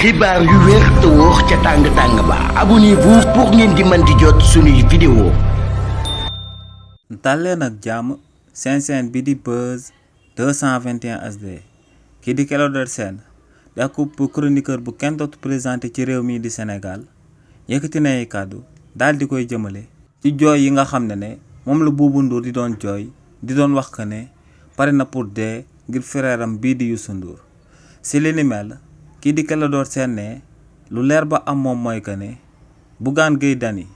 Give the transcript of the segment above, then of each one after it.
xibaar yu wér te wóor ca tàng-tàng ba abonnez-vous pour ngeen di mën di jot suñuy vidéo. dalleen ak jàmm seen chaîne bi di Buzz 221 HD kii di Clédor Sène di ak chroniqueur bu kenn dootu présenté ci réew mii di Sénégal yëkkati na ay kàddu daal di koy jëmale ci jooy yi nga xam ne moom la Bouba Ndour di doon jooy di doon wax que ne pare na pour dee ngir frère am bii di Youssou Ndour. si li ni mel kii di Clédor Sène ne lu leer ba am moom mooy que ne Bougane Gueye Dany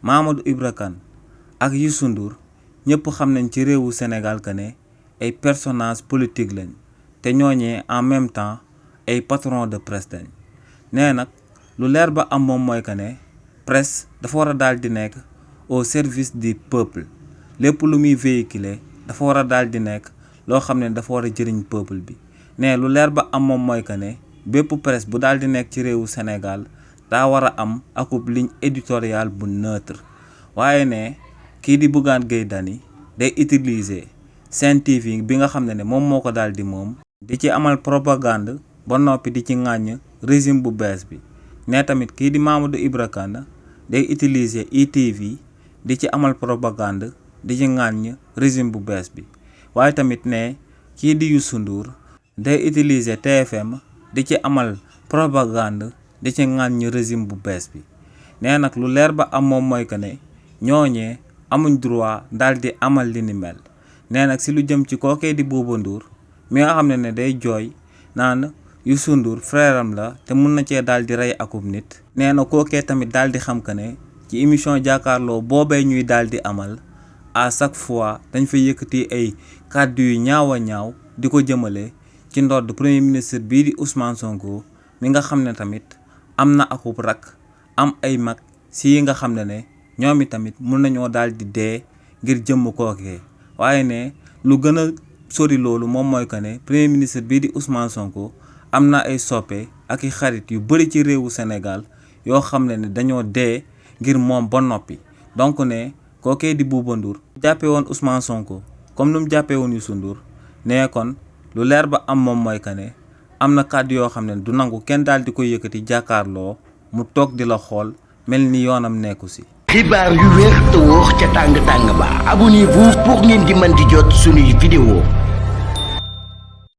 Mamadou Ibra Kane ak Youssou Ndour ñëpp xam nañ ci réewu Sénégal que ne ay personnages politiques lañ te ñooñee en même temps ay patron de presse lañ. nee nag lu leer ba am moom mooy que ne presse dafa war a daal di nekk au service du peuple lépp lu muy véhiculer dafa war a daal di nekk loo xam ne dafa war a jëriñ peuple bi. ne lu leer ba am moom mooy que ne bépp presse bu daal di nekk ci réewu Sénégal daa war a am akub ligne éditoriale bu neutre waaye ne kii di Bougane Gueye Dany day utiliser Sen TV bi nga xam ne moom moo ko daal di moom di ci amal propagande ba noppi di ci ŋàññ régime bu bees bi. ne tamit kii di Mamadou Ibra Kane day utiliser ITV di ci amal propagande di ci ŋàññ régime bu bees bi waaye tamit ne kii di Youssou Ndour day utiliser TFM di ci amal propagande di ci ŋàññ régime bu bees bi. nee nag lu leer ba am moom mooy que ne ñooñee amuñ droit daal di amal li ni mel. nee nag si lu jëm ci kookee di Bouba Ndour mi nga xam ne day jooy naan Youssou Ndour frère am la te mun na cee daal di rey akub nit. nee na kookee tamit daal di xam que ne ci émission jàkkaarloo boobee ñuy daal di amal à chaque fois dañ fa yëkkati ay kàddu yu ñaaw a ñaaw di ko jëmale ci ndodd premier ministre bii di Ousmane Sonko mi nga xam ne tamit am na akub rak am ay mag si yi nga xam ne ñoom i tamit mun nañoo daal di dee ngir jëmm kookee. waaye ne lu gën a sori loolu moom mooy que ne premier ministre bii di Ousmane Sonko am na ay soppe ak i xarit yu bëri ci réewu Sénégal yoo xam ne dañoo dee ngir moom ba noppi. donc ne kookee di Bouba Ndour jàppee woon Ousmane Sonko comme nu mu jàppee woon Youssou Ndour ne kon lu leer ba am moom mooy que ne am na kàddu yoo xam ne du nangu kenn daal di koy yëkkati jàkkaarloo mu toog di la xool mel ni yoonam nekku si. xibaar yu wér te wóor ca tàng-tàng ba abonnez-vous pour ngeen di mën di jot suñuy vidéo.